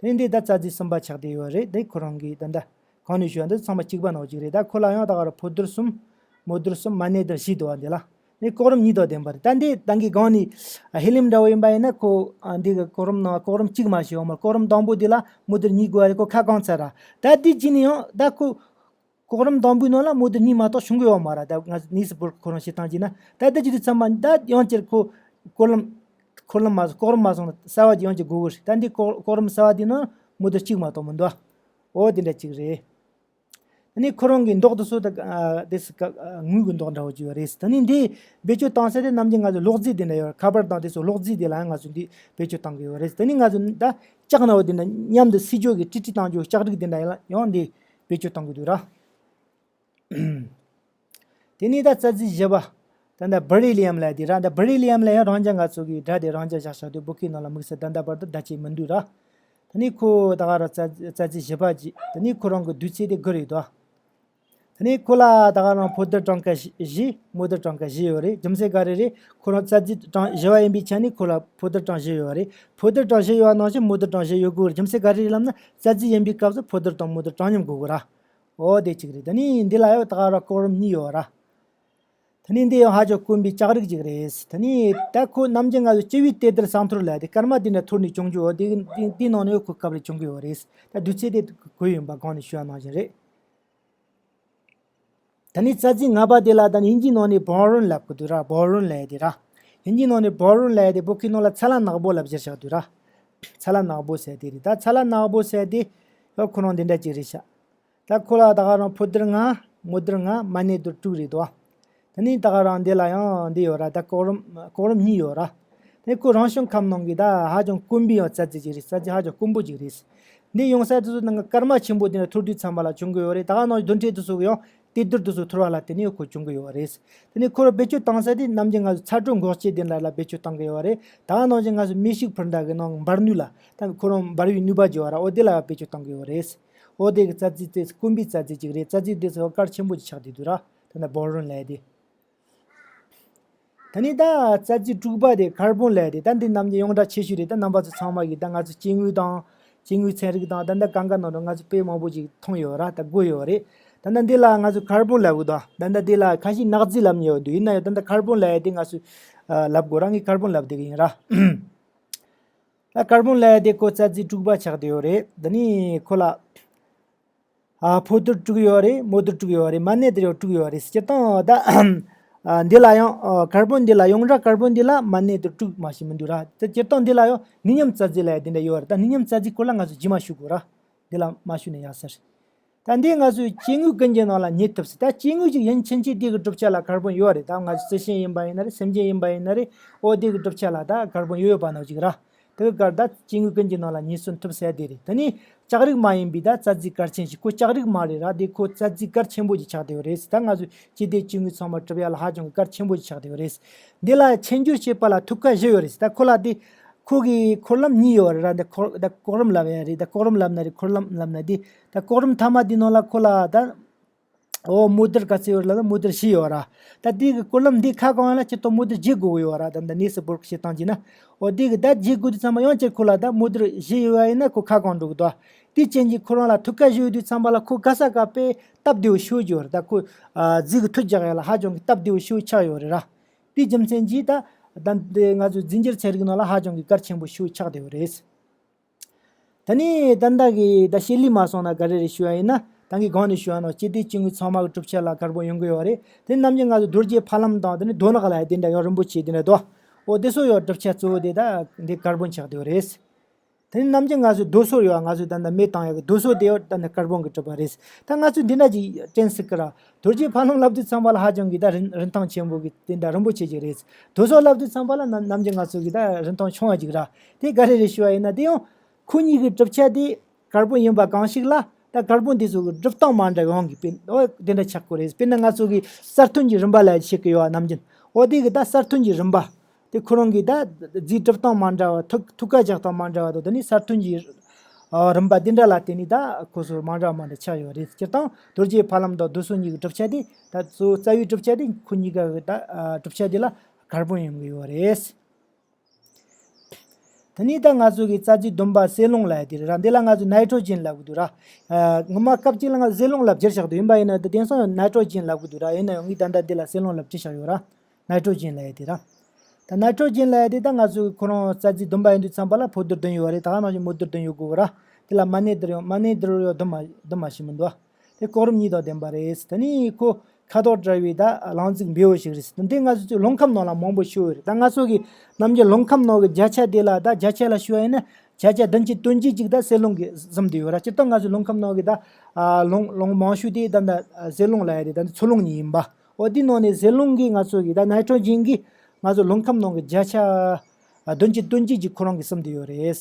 དེ་ནི་འདི་ད་རྩ་རྫས་གསུམ་པ་ཆགས་བསྡད་ཡོད་རེད། དེ་ཁོ་རང་གི་ད་ལྟ་གོང་ནས་ཞུས་པ་འདི་ཚང་མ་གཅིག་པ་ནང་གཅིག་རེད། ད་ཁོ་ལ་ཡང་ད་ག་རང་འཕོ་འདུར་གསུམ། མོ་འདུར་གསུམ། མ་གནས་འདུར་བཞི་འདུག་བ། འདི་ལ་ནི་གོ་རིམ་གཉིས་དང་ལྡན་པ་རེད། ད་འདི་ད་གིན་གོང་ནས་ཧེ་ལིམ་འདྲ་བོ་ཡིན་པ་ཡིན་ན་ཁོ་ཨ་འདི་གི་གོ་རིམ་ནང་གོ་རིམ་གཅིག་མ་ཞིག་ཡོད་མ་རེད། གོ་རིམ་དང་པོ་འདི་ལ་མོ་འདུར་གཉིས་དགོས་པ་རེད། ཁོ་ཁ་གང་ཚར་ར། ད་འདི་གཅིག་ནས་ཡང་ད་ཁོ་གོ་རིམ་དང་པོའི་ནང་ལ་མོ་འདུར་གཉིས་མ་གཏོགས་བྱུང་གི་ཡོད་མ་རེད། ད་ང་ནིལ་སི་བོར་ཁོ་རང་བཤད་སྟངས་བྱས་ན་ད་ལྟ་ཅི་དུས་ཚང་མ་ད་ཡང་བསྐྱར་ཁོ་གོ་རིམ་གོ་རིམ་མ་གོ་རིམ་མ་སོང་ན་གསར་བ་ཅིག་ཡང་ཅིག་དགོས་ཀྱི་རེད། ད་འདི་གོ་གོ་རིམ་གསར་བ་འདི་ནང་མོ་འདུར་གཅིག་མ་གཏོགས་མི་འདུག་འོ་དེ་འདྲ་ཅིག་རེད། ཨ་ནི་ཁོ་རང་གི་མདོག་དེ་ཚོ་ད་ཨ་དེ་སི་ཀ་ཨ་དངུལ་གི་མདོག་འདྲ་བོ་ཅིག་ཡོད་རེད། ད་ནི་འདི་བེད་སྤྱོད་བཏང་ས་དེ་ནམ་རྒྱུན་ང་ཚོ་གློག་རྫས་དེ་འདྲ་ཡོད་རེད། ཁ་པར་དང་དེ་ཚོ་གློག་རྫས་དེ་ལ་ཡང་ང་ཚོ་འདི་བེད་སྤྱོད་བཏང་གི་ཡོད་རེད། ད་ནི་ང་ཚོ་ད་ལྕགས་ནག་པོ་དེ་འདྲ་མཉམ་དུ་བསྲེས་རྒྱུ་གི་ཀྲིག་ཀྲིག་བཏང་རྒྱུ་ལྕགས་རིགས་དེ་འདྲ་ཡང་ཡང་འདི་བེད་སྤྱོད་བཏང་གི་འདུག་ར། དེ་ནས་ད་རྩ་རྫས་བཞི་པ། ད་ལྟ་བེ་རི་ལི་ཡམ་ལབ་དེ་ར། ད་བེ་རི་ལི་ཡམ་ལ་ཡང་རང་རྐྱ་ང་ཚོ་གི་སྒྲ་དེ་རང་རྐྱ་བཞག་བཞག་དུས་བོད་སྐད་ནང་ལ་དམིགས་བསལ་ད་ལྟ་བར་དུ་བརྡ་ཆད་མི་འདུག་ར། ད་ནི་ཁོ་ད་ག་རང་རྩ་རྩ་རྩི་བཞི་པ་གཅིག་ད་ནི་ཁོ་རང་གི་བསྡུས་ཚིག་དེ་དགུ་རེད་དོ། ད་ནི་ཁོ་ལ་ད་ག་རང་ཕོ་སྡེར་གྲངས་ཀ་བཞི། མོ་སྡེར་གྲངས་ཀ་བཞི་ཡོད་རེད། རྒྱུ་མཚན་ག་རེ་རེད། ཁོ་རང་རྩ་རྩི་གྲངས་བཞི་པ་ཡིན་པའི་ཆ་ནས་ཁོ་ལ་ཕོ་སྡེར་གྲངས་བཞི་ཡོད་རེད། ཕོ་སྡེར་གྲངས་བཞི་ཡོད་པ་ནང་བཞིན་མོ་སྡེར་གྲངས་བཞི་ཡོད་དགོས་རེད། རྒྱུ་མཚན་ག་རེ་རེད་ལབ་ན་རྩ་རྩི་ཡིན་པའི་སྐབས་སུ་ཕོ་སྡེར་དང་མོ་སྡེར་གྲངས་མཉམ་དགོས་དགོས་ར། འོ་དེ་གཅིག་རེད། ད་ནི་འདི་ལ་ཡང་ད་ག་རང་གོ་རིམ་གཉིས་ཡོད་ར། ད་ནི་འདི་ཡང་ཧ་ཅང་དཀོན་པའི་ལྕགས་རིགས་ཅིག་རེད། ད་ནི་ད་ཁོ་ནམ་རྒྱུན་ང་ཚོ་སྤྱི་བོའི་གཏེར་སྡེར་ཟངས་ཐོར་ལབ་དེ་སྐར་མ་དེ་འདྲ་ཐོར་ནས་བྱུང་རྒྱུ་འོ་དེ་དེ་དེའི་ནང་ནས་ཁོ་སྐབས་རེ་བྱུང་གི་ཡོད་རེད། ད་བསྡུས་ཚིག་དེ་དགུ་ཡིན་པ་གོང་ནས་ཞུ་བ་ནང་བཞིན་རེད། ད་ནི་རྩ་རྩི་ལྔ་པ་དེ་ལ་ད་ནི་དབྱིན་ཇིའི་ནང་ནས་བོ་རོན་ལབ་གི་འདུག་ར། བོ་རོན་ལབ་དེ་ར། དབྱིན་ཇིའི་ནང་ནས་བོ་རོན་ལབ་དེ་བོད་སྐད་ནང་ལ་ཚ་ལ་ནག་པོ་ལབ་བཞག་བཞག་འདུག་ར། ཚ་ལ་ནག་པོ་ཟེར་དེ་རེད། ད་ཚ་ལ་ནག་པོ་ཟེར་དེ་ཡང་ཁོ་རང་འདི་འདྲ་ཅིག་རེད་ཤག་ད་ཁོ་ལ་ད་ག་རང་ཕོ་སྡེར་ལྔ། མོ་སྡེར་ལྔ། མ་ནེ་སྡེར་དྲུག་རེད་དོ། ད་ནི་ད་ག་རང་འདི་ལ་ཡང་འདི་ཡོད་ར། ད་གོ་རིམ་གོ་རིམ་གཉིས་ཡོད་ར། ད་ཁོ་རང་བྱུང་ཁམས་ནང་གི་ད་ཧ་ཅང་དཀོན་པའི་ཡང་རྩ་རྩི་ཅིག་རེད། རྩ་རྩི་ཧ་ཅང་དཀོན་པོ་ཅིག་རེད། འདི་ཡོང་ས་དེ་ཚོ་ནང་གི་སྐར་མ་ཆེན་པོ་དེ་འདྲ་ཐོར་དུས་ཙམ་པ་ལ་བྱུང་གི་ཡོད་རེད། ད་ག་ནང་བཞིན་རྡུལ་ཕྲན་དེ་ཚོ་གི་ཡང་གཏེར་རྡུལ་དེ་ཚོ་ཐོར་བ་ལ་བརྟེན་ནས་ཁོ་བྱུང་གི་ཡོད་རེད། དེ་ནས་ཁོ་རང་བེད་སྤྱོད་བཏང་ས་དེ་ནམ་རྒྱུན་ང་ཚོ་ཚ་དྲོད་འགོག་བྱེད་དེ་འདྲ་ལ་བེད་སྤྱོད་བཏང་གི་ཡོད་རེད། ད་ག་ནང་བཞིན་ང་ཚོ་མི་ཤུགས་འཕུར་མདའ་གི་ནང་འབར་ནུས་ལ་ད་ཁོ་རང་འབར་བའི་ནུས་པ་ཅིག་ཡོད་ར། འོ་དེ་ལ་བེད་སྤྱོད་བཏང་གི་ཡོད་རེད། འོ་དེ་གི་རྩ་རྩི་དེ་དཀོན་པའི་རྩ་རྩི་ཅིག་རེད། རྩ་རྩི་དེ་ཚོ་གལ་ཆེན་པོ་ཅིག་ཆགས་བསྡད་འདུག་ར། ད་ནི་བོ་རོན་ལབ་དེ། ད་ནི་ད་རྩ་རྩི་དྲུག་པ་དེ་ཀར་བོན་ལབ་དེ། ད་འདི་ནམ་རྒྱུན་ཡོངས་གྲགས་ཆེ་ཤོས་རེད། ད་རྣམ་པ་ཚོ་ཚང་མ་གིས་ད་ང་ཚོ་སྐྱེ་དངོས་དང་། སྐྱེ་དངོས་ཚན་རིག་དང་། ད་ལྟ་གང་ག་ནང་དུ་ང་ཚོ་དཔེ་མང་པོ་ཅིག་མཐོང་ཡོད་ར། ད་གོ་ཡོད་རེད། ད་ལྟ་འདི་ལ་ང་ཚོ་ཀར་བོན་ལབ་གི་འདུག་ད་ལྟ་འདི་ལ་ཁ་ཤས་ནག་རྫས་ལབ་མཁན་ཡོད་འདུག་ཡིན་ན་ཡང་ད་ལྟ་ཀར་བོན་ལབ་ཡ་དེ་ང་ཚོས་ཨ་ལབ་དགོས་ར། ངས་ཀར་བོན་ལབ་བསྡད་གི་ཡིན་ར། ད་ཀར་བོན་ལབ་ཡ་དེ་ཁོ་རྩ་རྩི་དྲུག་པ་ཆགས་བསྡད་ཡོད་རེད། ད་ནི་ཁོ་ལ། ཨ། ཕོ་སྡེར་དྲུག་ཡོད་རེད། མོ་སྡེར་དྲུག་ཡོད་རེད། མ་ནེ་སྡེར་ཡང་དྲུག་ཡོད་རེད། སྤྱིར་བཏང་ད། ཨ། འདི་ལ་ཡང་། ཨ། ཀར་བོན་འདི་ལ་ཡོངས་གྲགས་ཀར་བོན་འདི་ལ་མ་ནེ་སྡེར་དྲུག་མ་ཞིག་མི་འདུག་ར། ད་སྤྱིར་བཏང་འདི་ལ་ཡང་ནད་ཡམས་རྩ་རྫས་ལབ་ཡ་འདི་འདྲ་ཡོད་རེད། ད་ནད་ཡམས་རྩ་རྫས་སྐོར་ལ་ང་ཚོ་རྗེས་མ་ཞུ་དགོས་ར། འདི་ལ་མ་ཞུ་ན་ཡག་ས་རེད། ད་འདི་ང་ཚོའི་སྐྱེ་དངོས་ཀུན་གྱི་ནང་ལ་རྙེད་ཐུབ་སྲིད། ད་སྐྱེ་དངོས་ཅིག་ཡིན་ཕྱིན་ཆད་དེ་གི་གྲུབ་ཆ་ལ་ཀར་བོན་ཡོད་རེད། ད་ང་ཚོ་རྩི་ཤིང་ཡིན་པ་ཡིན་ན་རེད། སེམས་ཅན་ཡིན་པ་ཡིན་ན་རེད། འོ་དེ་གི་གྲུབ་ཆ་ལ་ད་ཀར་བོན་ཡོད་ཡོད་པ་ནང་ཅིག་ར། དེ་གི་གར་ད་སྐྱེ་དངོས་ཀུན་གྱི་ནང་ལ་རྙེད་སོན་ཐུབ་ས་དེ་རེད། ད་ནི་ལྕགས་རིགས་མ་ཡིན་པའི་ད་རྩ་རྫས་གལ་ཆེན་ཞིག་ཁོ་ལྕགས་རིགས་མ་རེད་ར། དེ་ཁོ་རྩ་རྫས་གལ་ཆེན་པོ་ཅིག་ཆགས་བསྡད་ཡོད་རེད། ད་ང་ཚོས་སྤྱི་བདེ་སྐྱེ་དངོས་ཚང་མ་གྲུབ་ཡ་ལ་ཧ་ཅང་གི་གལ་ཆེན་པོ་ཅིག་ཆགས་བསྡད་ཡོད་རེད། འདི་ལ་མཆེད་འགྱུར་བྱེད་པ་ལ་ཐུག་ཀ་བཞི་ཡོད་རེད། ད་ཁོ་ལ་དེ་ཁོ་གི་འཁོར་ལམ་གཉིས་ཡོད་རེད་ར། འདི་འཁོར་ད་གོ་རིམ་ལབ་ཡ་རེད། ད་གོ་རིམ་ལབ་ན་རེད། འཁོར་ལམ་ལབ་ན་དེ་ད་གོ་རིམ་མཐའ་མ་དེ་ནང་ལ་ཁོ་ལ་ད། འོ་མོ་སྡེར་ག་ཚོད་ཡོད་རེད་ལབ་ན་མོ་སྡེར་བཞི་ཡོད་ར། ད་དེ་གི་གོ་རིམ་འདི་ཁ་གང་ཡིན་ལ་སྤྱིར་བཏང་མོ་སྡེར་བརྒྱད་དགོས་ཀྱི་ཡོད་ར། ད་འདི་གནས་སུ་འབོར་བྱེད་སྟངས་བྱས་ན། འོ་དེ་གི་ད་བརྒྱད་དགོས་དུས་ཚང་མ་ཡང་ཅིག་ཁོ་ལ་ད་མོ་སྡེར་བཞི་ཡོད་པ་ཡིན་ན་ཁོ་ཁ་གང་འགྲོ་གི་འདུག་དེ་རྐྱེན་གྱིས་ཁོ་རང་ལ་ཐུག་ཀ་བཞི་ཡོད་དུས་ཚང་མ་ལ་ཁོ་ག་ས་ག་དཔེ་སྟབས་བདེ་བོ་ཞེ་པོ་ཅིག་ཡོད་རེད། ད་ཁོ་ཨ་རྫས་ཀྱི་མཐུ་རྒྱག་ཡ་ལ་ཧ་ཅང་གི་སྟབས་བདེ་བོ་ཞེ་པོ་ཆགས་ཡོད་རེད་ར། དེའི་རྒྱུ་མཚན་གྱིས་ད་ད་འདི་ང་ཚོའི་རྫས་འགྱུར་ཚན་རིག་ནང་ལ་ཧ་ཅང་གི་གལ་ཆེན་པོ་ཞེ་པོ་ཆགས་བསྡད་ཡོད་རེད། ད་ནི་ད་ལྟ་གི་ད་བཤད་ལས་མ་སོང་ན་ག་རེ་རེད་ཞུ་བ་ཡིན་ན། ད་གིན་གོང་ནས་ཞུ་བ་ནང་སྤྱི་བདེ་སྐྱེ་དངོས་ཚང་མ་གི་གྲུབ་ཆ་ལ་ཀར་བོན་ཡོང་གི་ཡོད་རེད། དེ་ནམ་རྒྱུན་ང་ཚོ་རྡོ་རྗེ་ཕ་ལམ་དང་དེ་ནི་རྡོ་ནག་ལ་དེ་འདྲ་ཡང་རིན་པོ་ཆེ་དེ་འདྲ་འདུག་འོ་དེ་ཚོ་ཡང་གྲུབ་ཆ་གཙོ་བོ་དེ་ད་འདི་ཀར་བོན་ཆགས་བསྡད་ཡོད་རེད། དེ་ནི་ནམ་རྒྱུན་ང་ཚོའི་རྡོ་སོལ་ཡོད། ང་ཚོས་ད་ལྟ་མེ་བཏང་ཡག་གི་རྡོ་སོལ་དེ་ཡང་ད་ནི་ཀར་བོན་གྱིས་གྲུབ་པ་རེད། ད་ང་ཚོས་འདི་འདྲ་ཅིག་དྲན་སྲིད་ཀི་ར། རྡོ་རྗེ་ཕ་ལམ་ལབ་དུས་ཚང་མ་ལ་ཧ་ཅང་གི་ད་རིན་རིན་ཐང་ཆེན་པོ་གི་དེ་འདྲ་རིན་པོ་ཆེ་ཅིག་རེད། རྡོ་སོལ་ལབ་དུས་ཚང་མ་ལ་ནམ་ནམ་རྒྱུན་ང་ཚོ་གི་ད་རིན་ཐང་ཆུང་བ་ཅིག་ར། དེ་ག་རེ་རེད་ཞུ་བ་ཡིན་ན། དེ་ཡང་ཁོ་གཉིས་ཀྱི་གྲུབ་ཆ་དེ་ཀར་བོན་ཡིན་པ་གང་ཞིག་ལ། ད་ཀར་བོན་དེ་ཚོ་གི་གྲུབ་སྟངས་མ་འདྲ་བའི་དབང་གིས་དཔེ་འོ་དེ་འདྲ་ཆགས་ཀྱི་རེད། དཔེར་ན་ང་ཚོ་གི་གསར་ཐོན་གྱི་རིམ་པ་ལབ་བྱེད་ཀྱི་ཡོད་པ་ནམ་རྒྱུན། འོ་དེ་གི་ད་གསར་ཐོན་གྱི་རིམ་པ། དེ་ཁོ་རང་གི་ད་རྫས་གྲུབ་སྟངས་མ་འདྲ་བ། ཐུག་ཐུག་ཀ་རྒྱག་སྟངས་མ་འདྲ་བ་དང་། དེ་ནི་གསར་ཐོན་གྱི་ཨ་རིམ་པ་དེ་འདྲ་ལ་བརྟེན་ནས་ད་ཁོ་ཚོ་མ་འདྲ་བ་མ་འདྲ་ཆགས་ཡོད་རེད། སྤྱིར་བཏང་རྡོ་རྗེ་ཕ་ལམ་དང་རྡོ་སོལ་གཉིས་ཀྱི་གྲུབ་ཆ་དེ་ད་གཙོ་བོ་རྩ་བའི་གྲུབ་ཆ་དེ་ཁོ་གཉིས་ཀ་གི་ད་ཨ་གྲུབ་ཆ་དེ་ལ་ཀར་བོན་ཡོང་གི་ཡོད་རེད། དེ་ནས་ད་ང་ཚོ་གི་རྩ་རྫས་བདུན་པ་སེ་ལོང་ལབ་ཡ་དེ་རེད་ར། འདི་ལ་ང་ཚོ་ནའི་ཊྲོ་ཇེན་ལབ་གི་འདུག་ར། ཨ་ངོ་མ་སྐབས་གཅིག་ལ་ང་ཚོ་སེ་ལོང་ལབ་བསྒྱུར་བཞག་འདུག་ཡིན་པ་ཡིན་ན་ད་དེང་སང་ནའི་ཊྲོ་ཇེན་ལབ་གི་འདུག་ར། ཡིན་ན་ཡང་ངས་ད་ལྟ་འདི་ལ་སེ་ལོང་ལབ་བྲིས་བཞག་ཡོད་ར། ནའི་ཊྲོ་ཇེན་ལབ་ཡ་དེ་ར། ད་ནའི་ཊྲོ་ཇེན་ལབ་ཡ་དེ་ད་ང་ཚོ་ཁོ་རང་རྩ་རྫས་བདུན་པ་ཡིན་དུས་ཙམ་པ་ལ་ཕོ་སྡེར་བདུན་ཡོད་རེད། ད་ག་ནང་བཞིན་མོ་སྡེར་བདུན་ཡོད་དགོས་གི་ར། དེ་ལ་མ་ནེ་སྡེར་ཡང་མ་ནེ་སྡེར་ཡང་བདུན་མ་བདུན་མ་ཞིག་མི་འདུག་དེ་གོ་རིམ་གཉིས་དང་ལྡན་པ་རེད། ད་ནི་ཁོ་ཁ་དོག་བཀྲ་བའི་ད་གླང་རྫས་འབེལ་པོ་ཞིག་རེད། འདི་ང་ཚོ་ཚོའི་རླུང་ཁམས་ནང་ལ་མང་པོ་ཤོར་ཡོད་རེད། ད་ང་ཚོ་གི་ནམ་རྒྱུན་རླུང་ཁམས་ནང་གི་བརྒྱ་ཆ་དེ་ལ་ད་བརྒྱ་ཆ་ལ་ཞུ་བ་ཡིན་ན་བརྒྱ་ཆ་བདུན་ཅུ་དོན་གཅིག་ཅིག་ད་སེ་ལོང་གིས་ཟིན་བསྡད་ཡོད་ར། སྤྱིར་བཏང་ང་ཚོའི་རླུང་ཁམས་ནང་གི་ད་ཨ་རླུང་རླུང་མང་ཤོས་དེ་ད་ད་ཨ་སེ་ལོང་ལབ་ཡ་དེ་ད་འདི་ཚུར་རླུང་གཉིས་ཡིན་པ། འོ་དེ་ནང་ནས་སེ་ལོང་གིས་ང་ཚོ་གི་ད་ནའི་ཊྲོ་ཇེན་གིས་ང་ཚོ་རླུང་ཁམས་ནང་གི་བརྒྱ་ཆ་ཨ་བདུན་ཅུ་དོན་གཅིག་ཅིག་ཁོ་རང་གིས་ཟིན་བསྡད་ཡོད་རེད།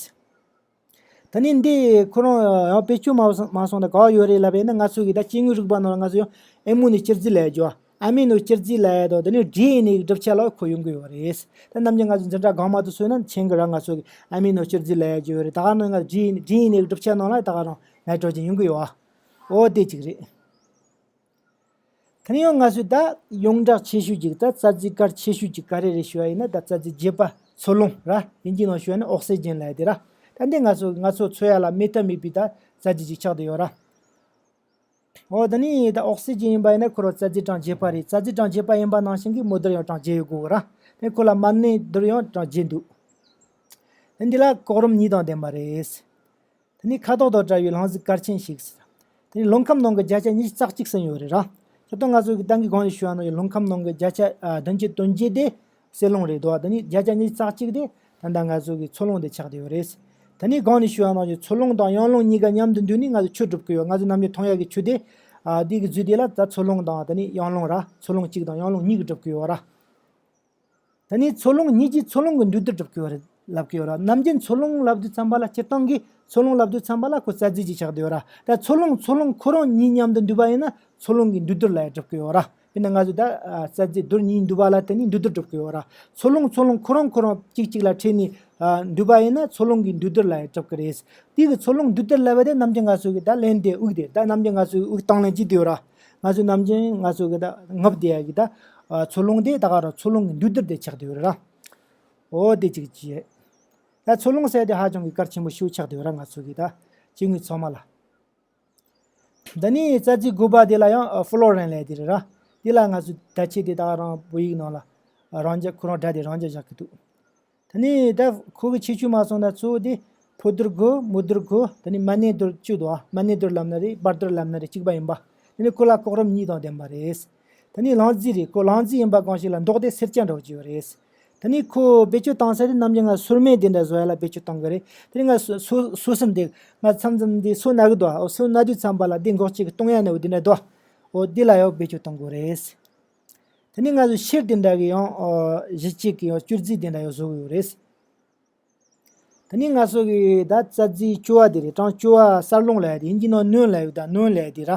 ད་ནི་འདི་ཁོ་རང་ཡང་བེད་སྤྱོད་མ་སོང་མ་སོང་ན་ག་པར་ཡོད་རེད་ལབ་པ་ཡིན་ན། ང་ཚོ་གི་ད་སྐྱེ་དངོས་རིག་པ་ནང་ལ་ང་ཚོ་ཡང་ཨེ་མོ་ནི་སྤྱི་རྫས་ལབ་ཡ་ཅིག་ཡོད། ཨ་མི་ནོ་སྤྱི་རྫས་ལབ་ཡ་དང་དེ་ནས་ཌི་ཨེན་ཨེ་གི་གྲུབ་ཆ་ལ་ཁོ་ཡོང་གི་ཡོད་རེད། ད་ནམ་རྒྱུན་ང་ཚོ་འཛིན་གྲྭ་གོང་མ་དུ་སོང་ན་མཆན་གི་ར་ང་ཚོ་གི་ཨ་མི་ནོ་སྤྱི་རྫས་ལབ་ཡ་ཅིག་ཡོད་རེད། ད་ག་ནང་ང་ཌི་ཨེན་ཨེ་གི་གྲུབ་ཆ་ནང་ལ་ད་ག་རང་ནའི་ཊྲོ་ཇེན་ཡོང་གི་ཡོད་ཨ། འོ་དེ་གཅིག་རེད། དེ་ནས་ཡང་ང་ཚོས་ད་ཡོངས་གྲགས་ཆེ་ཤོས་ཅིག་ད་རྩ་རྫས་གལ་ཆེ་ཤོས་ཅིག་ག་རེ་རེད་ཞུ་བ་ཡིན་ན། ད་རྩ་རྫས་རྒྱས་པ་འཚོ་རླུང་ར། དབྱིན་ཇིའི་ནང་ཞུ་བ་ཡིན་ན་ཨོག་སི་ཇན་ལབ་ཡ་དེ་ར། ད་འདི་ང་ཚོ་ང་ཚོ་འཚོ་ཡ་ལ་མེད་ཐབས་མེད་པའི་ད་རྩ་རྫས་ཅིག་ཆགས་བསྡད་ཡོད་ར། འོ་ད་ནི་ད་ཨོག་སི་ཇན་ཡིན་པ་ཡིན་ན་ཁོ་རང་རྩ་རྫས་གྲངས་རྒྱས་པ་རེད། རྩ་རྫས་གྲངས་རྒྱས་པ་ཡིན་པ་ནང་བཞིན་གྱི་མོ་ལྡུར་ཡང་གྲངས་རྒྱས་ཡོད་དགོས་ར། དེ་ཁོ་ལ་མ་ནེ་ལྡུར་ཡང་གྲངས་རྒྱས་འདུག་དེ་འདི་ལ་གོ་རིམ་གཉིས་དང་ལྡན་པ་རེད། དེ་ནི་ཁ་དོག་དང་བྲལ་བའི་རླུང་གཟུགས་གལ་ཆེན་ཞིག་དེ་ནི་རླུང་ཁམས་ནང་གི་བརྒྱ་ཆ་ཉི་ཤུ་རྩ་གཅིག་ཟིན་ཡོད་རེད་ར། ཁྱོད་ད་ང་ཚོ་གི་ཏང་གི་གོང་ནས་ཞུ་བ་ནང་བཞིན་རླུང་ཁམས་ནང་གི་བརྒྱ་ཆ་ཨ་བདུན་ཅུ་དོན་བརྒྱད་དེ་བསིལ་རླུང་རེད་དོ། དེ་ནི་བརྒྱ་ཆ་ཉི་ཤུ་རྩ་གཅིག་དེ་ད་ལྟ་ང་ཚོ་གི་འཚོ་རླུང་དེ་ཆགས་བསྡད་ཡོད་རེད། དེ་ནི་གོང་ནས་ཞུ་བ་ནང་བཞིན་འཚོ་རླུང་དང་ཡང་རླུང་གཉིས་ཀ་མཉམ་དུ་འདུས་ནས་ང་ཚོ་ཆུ་གྲུབ་ཀྱི་ཡོད། ང་ཚོ་ནམ་རྒྱུན་འཐུང་ཡག་གི་ཆུ་དེ་ཨ་དེ་གི་རྫས་དེ་ལ་ད་འཚོ་རླུང་དང་དེ་ནི་ཡང་རླུང་ར། འཚོ་རླུང་གཅིག་དང་ཡང་རླུང་གཉིས་ཀྱིས་གྲུབ་ཀྱི་ཡོད་ར། ད་ནི་འཚོ་རླུང་གཉིས་ཀྱིས་འཚོ་རླུང་གི་འདུས་རྡུལ་གྲུབ་ཀྱི་ཡོད་རེད་ལབ་ཀྱི་ཡོད་ར། ནམ་རྒྱུན་འཚོ་རླུང་ལབ་དུས་ཙམ་པ་ལ་སྤྱིར་བཏང་གི་འཚོ་རླུང་ལབ་དུས་ཙམ་པ་ལ་ཁོ་རྩ་རྫས་ཅིག་ཆགས་བསྡད་ཡོད་ར། ད་འཚོ་རླུང་འཚོ་རླུང་ཁོ་རང་གཉིས་མཉམ་དུ་འདུས་པ་ཡིན་ན་འཚོ་རླུང་གི་འདུས་རྡུལ་ལབ་ཡ་གྲུབ་ཀྱི་ཡོད་ར། དཔེར་ན་ང་ཚོ་ད་ཨ་རྩ་རྫས་རྡུལ་གཉིས་འདུས་པ་ལ་བརྟེན་ནས་འདུས་རྡུལ་གྲུབ་ཀྱི་ཡོད་ར། འཚོ་རླུང་འཚོ་རླུང་ཁོ་རང་ཁོ་རང་གཅིག་གཅིག་ལ་འཕྲད་ནས་ཨ་འདུས་པ་ཡིན་ན་འཚོ་རླུང་གི་འདུས་རྡུལ་ལབ་ཡ་གྲུབ་ཀྱི་རེད། དེ་གི་འཚོ་རླུང་འདུས་རྡུལ་ལབ་པ་དེ་ནམ་རྒྱུན་ང་ཚོ་གི་ད་ལན་དེ་དབུགས་དེ་ད་ནམ་རྒྱུན་ང་ཚོ་གི་དབུགས་བཏང་ལེན་བྱེད་དེ་ཡོད་ར། ང་ཚོ་ནམ་རྒྱུན་ང་ཚོ་གི་ད་རྔུབ་བསྡད་ཡ་གི་ད་ཨ་འཚོ་རླུང་དེ་ད་ག་རང་འཚོ་རླུང་གི་འདུས་རྡུལ་དེ་ཆགས་བསྡད་ཡོད་ར། འོ་དེ་གཅིག་བྱས། ད་འཚོ་རླུང་ཟེར་དེ་ཧ་ཅང་གི་གལ་ཆེན་པོ་ཞིག་ཆགས་བསྡད་ཡོད་ར། ང་ཚོ་གི་ད་སྐྱེ་དངོས་ཚང་མ་ལ། ད་ནི་རྩ་རྫས་དགུ་པ་དེ་ལ་ཡང་ཨ་ཕློ་རིན་ལབ་དེ་རེད་ར། དེ་ལ་ང་ཚོ་ད་ཆེ་དེ་ད་ག་རང་བོད་ཡིག་ནང་ལ་རང་འཇགས་ཁོ་རང་སྒྲ་དེ་རང་འཇགས་བཞག་གི་འདུག་ད་ནི་ད་ཁོ་གི་ཁྱད་ཆོས་མ་སོང་ན་གཙོ་བོ་དེ་ཕོ་ལྡུར་དགུ་མོ་ལྡུར་དགུ་ད་ནི་མ་ནེ་ལྡུར་བཅུ་འདུག་མ་ནེ་ལྡུར་ལབ་ན་རེད། བར་ལྡུར་ལབ་ན་རེད། གཅིག་པ་ཡིན་པ། ད་ནི་ཁོ་ལ་གོ་རིམ་གཉིས་དང་ལྡན་པ་རེད། ད་ནི་རླུང་རྫས་རེད། ཁོ་རླུང་རྫས་ཡིན་པ་གང་ཞིག་ལ་མདོག་དེ་སེར་སྐྱ་འདྲ་བོ་ཅིག་ཡོད་རེད། ད་ནི་ཁོ་བེད་སྤྱོད་བཏང་ས་དེ་ནམ་རྒྱུན་ང་སོར་སྨན་དེ་འདྲ་བཟོ་ཡ་ལ་བེད་སྤྱོད་བཏང་གི་རེད། དེ་ནི་ང་སོ་སོ་སོ་སེམས་དེ་ང་མཚམས་མཚམས་དེ་སོ་ན་གི་འདུག་ཨོ་སོ་ན་དུས་ཙམ་པ་ལ་དེ་འགོག་བྱེད་ཀྱི་བཏུང་ཡ་ནི་འོ་དེ་འདྲ་འདུག་འོ་དེ་ལ་ཡང་བེད་སྤྱོད་གཏོང་དགོས་རེད། དེ་ནས་ང་ཚོ་ཕྱེར་དེ་འདྲ་གི་ཡང་ཨོ་གཞི་གཅིག་གི་ཡང་བཅུད་རྫས་དེ་འདྲ་ཡང་བཟོ་གི་ཡོད་རེད། དེ་ནས་ང་ཚོ་གི་ད་རྩ་རྫས་བཅུ་པ་དེ་རེད། གྲངས་བཅུ་པ་གསར་རླུང་ལབ་ཡ་དེ་དབྱིན་ཇིའི་ནང་ནོན་ལབ་ཡོད། ད་ནོན་ལབ་ཡ་དེ་ར།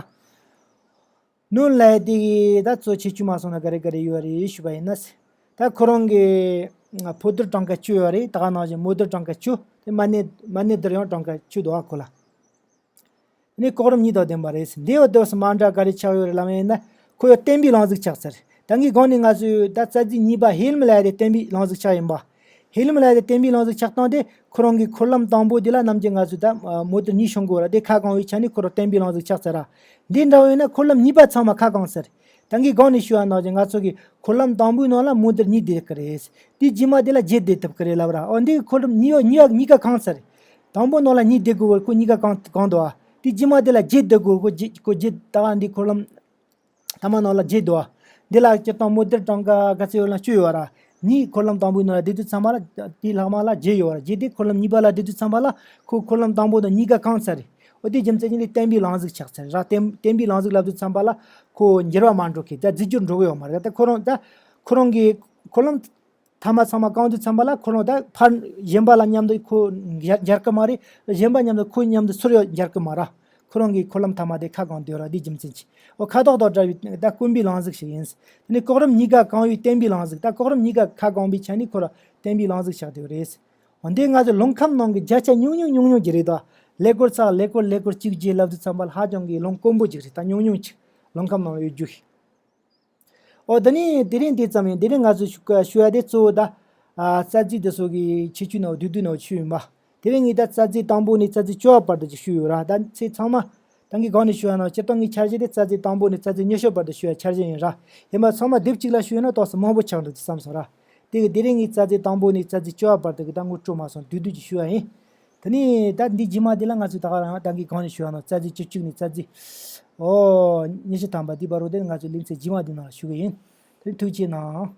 ནོན་ལབ་ཡ་དེ་གི་ད་གཙོ་ཁྱད་ཆོས་མ་སོང་ན་ག་རེ་ག་རེ་ཡོད་རེད་ཞུས་པ་ཡིན་ན། ད་ཁོ་རང་གི་ཕོ་ལྡུར་གྲངས་ཀ་བཅུ་ཡོད་རེད། ད་ག་ནང་བཞིན་མོ་ལྡུར་གྲངས་ཀ་བཅུ། དེ་མ་ནེ་མ་ནེ་ལྡུར་ཡང་གྲངས་ཀ་བཅུ་འདུག་ཨ་ཁོ་ལ། ནི་གོ་རིམ་གཉིས་དང་ལྡན་པ་རེད། འདི་ཡོད་དོ་སི་མ་འདྲ་ག་རེ་ཆགས་ཡོད་རེད་ལབ་ཡིན་ན། ཁོ་ཡོད་བརྟན་པའི་རླུང་གཟུགས་ཆགས་ཚར། ད་གིན་གོང་ནས་ང་ཚོས་ད་རྩ་རྫས་གཉིས་པ་ཧེ་ལིམ་ལབ་ཡ་དེ་བརྟན་པའི་རླུང་གཟུགས་ཆགས་ཡིན་པ། ཧེ་ལིམ་ལབ་ཡ་དེ་བརྟན་པའི་རླུང་གཟུགས་ཆགས་སྟངས་དེ་ཁོ་རང་གི་འཁོར་ལམ་དང་པོ་དེ་ལ་ནམ་རྒྱུན་ང་ཚོས་ད་མོ་ལྡུར་གཉིས་ཤོང་གི་ཡོད་ར། དེ་ཁ་གང་བའི་ཆ་ནས་ཁོ་རང་བརྟན་པའི་རླུང་གཟུགས་ཆགས་ཚར་ར། འདི་འདྲ་བོ་ཡིན་ན་འཁོར་ལམ་གཉིས་པ་ཚང་མ་ཁ་གང་ཚར། ད་གིན་གོང་ནས་ཞུས་པ་ནང་བཞིན་ང་ཚོ་གི་འཁོར་ལམ་དང་པོའི་ནང་ལ་མོ་ལྡུར་གཉིས་བསྡད་ཀྱི་རེད། དེ་རྗེས་མ་དེ་ལ་བརྒྱད་བསྡད་ཐུབ་ཀྱི་རེད་ལབ་ར། འོ་འདི་འཁོར་ལམ་གཉིས་པ་གཉིས་པ་གཉིས་ཀ་གང་ཚར། དང་པོ་ནང་ལ་གཉིས་བསྡད་དགོས་པར་ཁོ་གཉིས་ཀ་གང་གང་འདུག་ཨ། དེ་རྗེས་མ་དེ་ལ་བརྒྱད་བསྡད་དགོས། ཁོ་བརྒྱད་ཁོ་བརྒྱད་ད་ག་འདི་འཁོར་ལམ་ཐ་མ་ནང་ལ་བརྒྱད་འདུག་ཨ། འདི་ལ་སྤྱིར་བཏང་མོ་ལྡུར་གྲངས་ཀ་ག་ཚོད་ཡོད་ན་བཅུ་ཡོད་ར། གཉིས་འཁོར་ལམ་དང་པོའི་ནང་ལ་བསྡད་དུས་ཚང་མ་ལ་དེའི་ལྷག་མ་ལ་བརྒྱད་ཡོད་ར། བརྒྱད་དེ་འཁོར་ལམ་གཉིས་པ་ལ་བསྡད་དུས་ཚང་མ་ལ་ཁོ་འཁོར་ལམ་དང་པོ་དང་གཉིས་ཀ་གང་ཚར་རེད། འོ་དེ་རྒྱུ་མཚན་གྱིས་ནི་བརྟན་པའི་རླུང་གཟུགས་ཆགས་ཚར་ར། བརྟན་བརྟན་པའི་རླུང་གཟུགས་ལབ་དུས་ཙམ་པ་ལ་ཁོ་འགྱུར་བ་མ་འགྲོ་མཁན་ད་རྫས་འགྱུར་འགྲོ་གི་ཡོད་མ་རེད། ད་ཁོ་རང་ད་ཁོ་རང་གི་འཁོར་ལམ་ཐ་མ་ཚང་མ་གང་དུས་ཙམ་པ་ལ་ཁོ་རང་ད་ཕར་གཞན་པ་ལ་མཉམ་དུ་ཁོ་འགྱར་འགྱར་གི་མ་རེད། གཞན་པ་མཉམ་དུ་ཁོ་མཉམ་དུ་ཚུར་ཡང་འགྱར་གི་མ་ར། ཁོ་རང་གི་འཁོར་ལམ་ཐ་མ་དེ་ཁ་གང་སྡོད་ར། དེའི་རྒྱུ་མཚན་གྱིས་འོ་ཁ་དོག་དང་བྲལ་བའི་ད་དཀོན་པའི་རླུང་གཟུགས་ཤིག་ཡིན། དེ་ནས་གོ་རིམ་གཉིས་ཀ་གང་བའི་བརྟན་པའི་རླུང་གཟུགས། ད་གོ་རིམ་གཉིས་ཀ་ཁ་གང་བའི་ཆ་ནས་ཁོ་ར་བརྟན་པའི་རླུང་གཟུགས་ཆགས་བསྡད་ཡོད་རེད། འོ་འདི་ང་ཚོ་རླུང་ཁམས་ནང་གི་བརྒྱ་ཆ་ཉུང་ཉུང་ཉུང་ཉུང་ཅིག་རེད་དོ། ཀླད་ཀོར་ཚེག་ཀླད་ཀོར་ཀླད་ཀོར་གཅིག་བརྒྱད་ལབ་དུས་ཙམ་པ་ལ་ཧ་ཅང་གི་རླུང་དཀོན་པོ་ཅིག་རེད། ད་ཉུང་ཉུང་ཅིག་རླུང་ཁམས་ནང་ལ་ཡོད་རྒྱུ་ཞིག་འོ་ད་ནི་དེ་རིང་འདི་ཙམ་ཡིན། དེ་རིང་ང་ཚོས་ཞུ་ཞུ་ཡ་དེ་གཙོ་བོ་ད་ཨ་རྩ་རྫས་འདི་ཚོ་གི་ཁྱད་ཆོས་ནང་བསྡུས་བསྡུས་ནང་ཞུས་ཡིན་པ། དེ་རིང་ངས་ད་རྩ་རྫས་དང་པོ་ནས་རྩ་རྫས་བཅུ་པ་བར་དུ་ཅིག་ཞུས་ཡོད་ར། ད་ཚེ་ཚང་མ་ད་ངས་གོང་ནས་ཞུ་ཡ་ནང་སྤྱིར་བཏང་ངའི་འཆར་གཞི་དེ་རྩ་རྫས་དང་པོ་ནས་རྩ་རྫས་ཉི་ཤུ་བར་དུ་ཞུ་ཡ་འཆར་གཞི་ཡིན་ར། ཡིན་པ་ཚང་མ་སྡེབ་གཅིག་ལ་ཞུས་ཡོད་ན་ཏོག་ཙམ་མང་པོ་ཆགས་འགྲོ་དུས་བསམ་སོང་ར། དེ་གི་དེ་རིང་ངས་རྩ་རྫས་དང་པོ་ནས་རྩ་རྫས་བཅུ་པ་བར་དུ་གི་ད་ངོ་སྤྲོད་མ་སོང་བསྡུས་བསྡུས་ཅིག་ཞུ་ཡ་ཡིན། དེ་ནས་ད་འདི་རྗེས་མ་དེ་ལ་ང་ཚོས་ད་ག་རང་ད་གིན་གོང་ནས་ཞུ་བ་ནང་རྩ་རྫས་བཅུ་གཅིག་ནས་རྩ་རྫས་ཨོ་ཉི་ཤུ་ཐམ་པ་འདི་བར་རུ་དེ་ང་ཚོས་ལེ་ཚན་རྗེས་མ་འདི་ནང་ལ་ཞུ་གི་ཡིན། དེ་ཐུགས་རྗེ་གནང་།